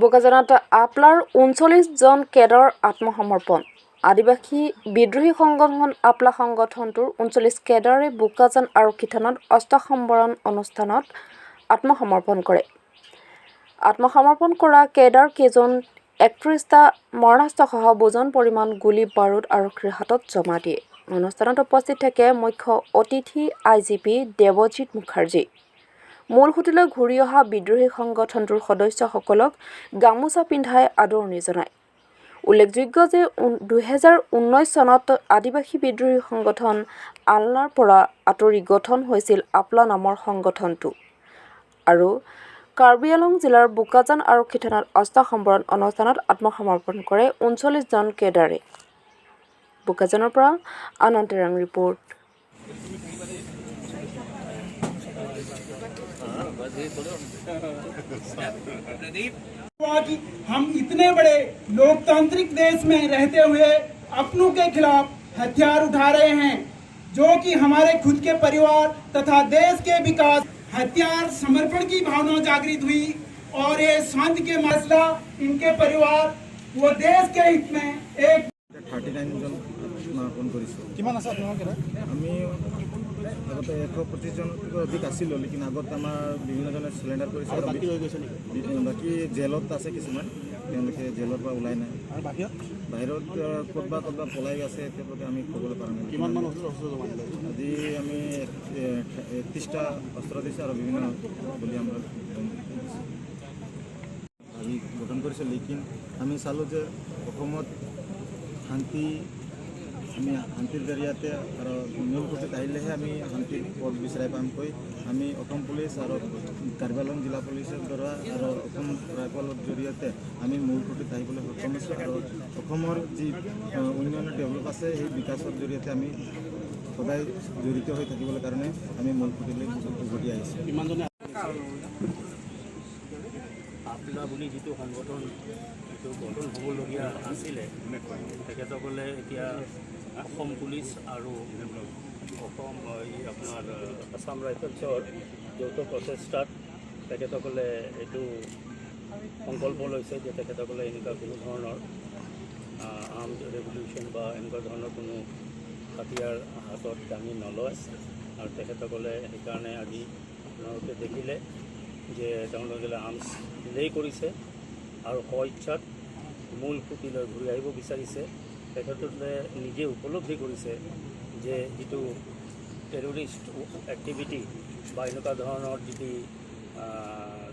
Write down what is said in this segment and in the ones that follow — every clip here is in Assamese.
বোকাজানত আপলাৰ 39 জন কেডাৰ আত্মসমৰ্পণ। আদিবাসী বিদ্ৰোহী সংগঠন আপলা সংগঠনটোৰ 39 কেডাৰে বোকাজান আৰক্ষী থানাত অস্ত্ৰ সম্বৰণ অনুষ্ঠানত আত্মসমৰ্পণ কৰে। আত্মসমৰ্পণ কৰা কেডাৰ কেইজন 31টা মৰণাস্ত্ৰসহ বুজন পৰিমাণ গুলী বাৰুদ আৰক্ষীৰ হাতত জমা দিয়ে। অনুষ্ঠানত উপস্থিত থাকে মুখ্য অতিথি আইজিপি দেৱজিৎ মুখাৰ্জী। মূল সুঁতিলৈ ঘূৰি অহা বিদ্ৰোহী সংগঠনটোৰ সদস্যসকলক গামোচা পিন্ধাই আদৰণি জনায়। উল্লেখযোগ্য যে 2019 চনত আদিবাসী বিদ্ৰোহী সংগঠন আলনাৰ পৰা আঁতৰি গঠন হৈছিল আপলা নামৰ সংগঠনটো আৰু কাৰ্বি আংলং জিলাৰ বোকাজান আৰক্ষী থানাত অস্ত্ৰ সম্বৰণ অনুষ্ঠানত আত্মসমৰ্পণ কৰে 39 জন কেডাৰে। বোকাজানৰ পৰা আনন্দ তেৰাং ৰিপৰ্ট। हुआ कि हम इतने बड़े लोकतांत्रिक देश में रहते हुए अपनों के खिलाफ हथियार उठा रहे हैं, जो कि हमारे खुद के परिवार तथा देश के विकास। हथियार समर्पण की भावना जागृत हुई और ये शांति के मसला इनके परिवार वो देश के हित में एक 39জন আত্মসমৰ্পণ কৰিছোঁ। কিমান আছে আপোনালোকৰ কেডাৰ? আমি আগতে 125জনতকৈ অধিক আছিলোঁ, লেকিন আগত আমাৰ বিভিন্নজনে চিলিণ্ডাৰ কৰিছে আৰু আৰু বাকী ৰৈ গৈছে নেকি? বাকী জেলত আছে কিছুমান, তেওঁলোকে জেলৰ পৰা ওলাই নাই। আৰু বাহিৰত? বাহিৰত ক'ৰবাত ক'ৰবাত পলাই আছে, তেওঁলোকে আমি ক'বলৈ পৰা নাই। কিমান মান অস্ত্ৰ অস্ত্ৰ জমা দিলে আজি? আজি আমি 31টা অস্ত্ৰ দিছোঁ আৰু বিভিন্ন বুলি আমৰা আমি গঠন কৰিছোঁ। লেকিন আমি চালোঁ যে অসমত শান্তি, আমি শান্তিৰ জৰিয়তে আৰু মূল সুঁতিত আহিলেহে আমি শান্তিৰ পথ বিচাৰি পামকৈ। আমি অসম পুলিচ আৰু কাৰ্বি আংলং জিলা পুলিচৰ দ্বাৰা আৰু অসম ৰাইফলৰ জৰিয়তে আমি মূল সুঁতিত আহিবলৈ সক্ষম হৈছোঁ আৰু অসমৰ যি উন্নয়নৰ ডেভেলপ আছে, সেই বিকাশৰ জৰিয়তে আমি সদায় জড়িত হৈ থাকিবলৈ কাৰণে আমি মূল সুঁতিলৈ উভতি আহিছোঁ। কিমানজনে? আপলা বুলি যিটো সংগঠন, এইটো গঠন হ'বলগীয়া আছিলে, তেখেতসকলে এতিয়া অসম পুলিচ আৰু অসম এই আপোনাৰ আছাম ৰাইফলছৰ যৌথ প্ৰচেষ্টাত তেখেতসকলে এইটো সংকল্প লৈছে যে তেখেতসকলে এনেকুৱা কোনো ধৰণৰ আৰ্মড ৰেভলিউশ্যন বা এনেকুৱা ধৰণৰ কোনো হাতিয়াৰ হাতত দাঙি নলয়। আৰু তেখেতসকলে সেইকাৰণে আজি আপোনালোকে দেখিলে যে তেওঁলোকে আৰ্মছ লে কৰিছে আৰু স্ব ইচ্ছাত মূল সুঁতিলৈ ঘূৰি আহিব বিচাৰিছে। তেখেতসকলে নিজে উপলব্ধি কৰিছে যে যিটো টেৰৰিষ্ট এক্টিভিটি বা এনেকুৱা ধৰণৰ যিটো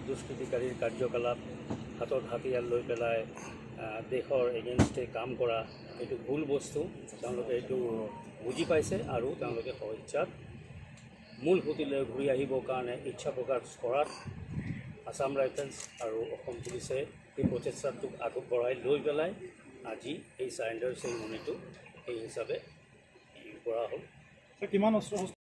দুষ্কৃতিকাৰীৰ কাৰ্যকলাপ, হাতত হাতিয়াৰ লৈ পেলাই দেশৰ এগেইনষ্টে কাম কৰা, এইটো ভুল বস্তু। তেওঁলোকে এইটো বুজি পাইছে আৰু তেওঁলোকে স্ব ইচ্ছাত মূল সুঁতিলৈ ঘূৰি আহিবৰ কাৰণে ইচ্ছা প্ৰকাশ কৰাত আছাম ৰাইফেলছ আৰু অসম পুলিচে এই প্ৰচেষ্টাটোক আগবঢ়াই লৈ পেলাই আজি এই চাৰেণ্ডাৰ চেৰিমনিটো এই হিচাপে কৰা হ'ল। কিমান অস্ত্ৰ শস্ত্ৰ?